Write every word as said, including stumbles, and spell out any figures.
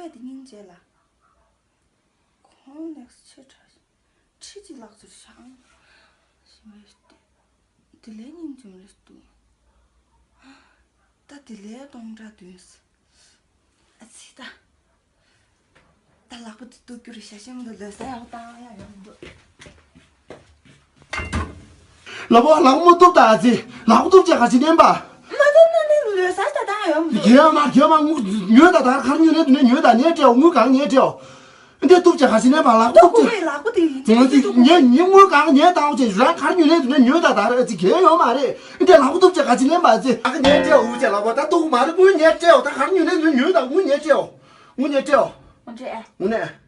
ད་དེ་སྙིང་རྗེ་ལ། ཁོང་ལེགས་ཆེ་དྲག་ཁྲི་གཅིག་ལག་ཚུར་ཤང་། ཞིམ་རེད་དེ། དེ་ལས་སྙིང་རྗེ་མི་རེད་འདུག་ད་དེ་ལས་སྟོང་ཕྲག་བདུན། ཨ་ཙི་ད། ད་ལག་པ་དེ་གཏུབ་རྒྱུ་རེད། ཞྭ་ཤེད་མོ་དེ་ལོས་ས་ཡག་པོ་བཏང་ཡག་ཡོང་མི་འདུག་ལག་པ་ལག་པ་མ་གཏུབ་ད། ཨ་ཙི་ལག་པ་གཏུབ་བྱས་ག་ཅི་ནས་པ། མ་གཏུབ་ན་ནི་ལོས་ས་ད་བཏང་ཡག་ཡོང་མི་འདུག་རྒྱལ་མ་རྒྱལ་མ་ངུ་ཉོས་ད། ད་གར་ཉོས་ནས་དུ་ནས་ཉོས་ད། ཉལ་སྤྲེའུ་ངུ་གང་ཉལ་སྤྲེའུ། འདི་གཏུབ་བྱས་ག་ཅི་ནས་པ། ལག་པ་གཏུབ་བྱས། ལག་པ་དེ་ཡིན་ངས་ཅི་ངས་ངས་ངུ་གང་ཉལ་བཏང་བྱས་རང་གར་ཉོས་ནས་དུ་ནས་ཉོས་ད། ད་ར་ཨ་ཙི་གལ་ཡོད་མ་རེད། འདི་ལག་པ་གཏུབ་བྱས་ག་ཅི་ནས་པ། ཨ་ཙི་ཨ་ཁ་ཉལ་སྤྲེའུ་བྱས་ལག་པ་ད་གཏུབ་མ་རེད། ངུ་ཉལ་སྤྲེའུ། ད་གར་ཉོས་ནས་དུ་ནས་ཉོས་ད། ངུ་ཉལ་སྤྲེའུ། ངུ་ཉལ་སྤྲེའུ། ངུ་ཉལ།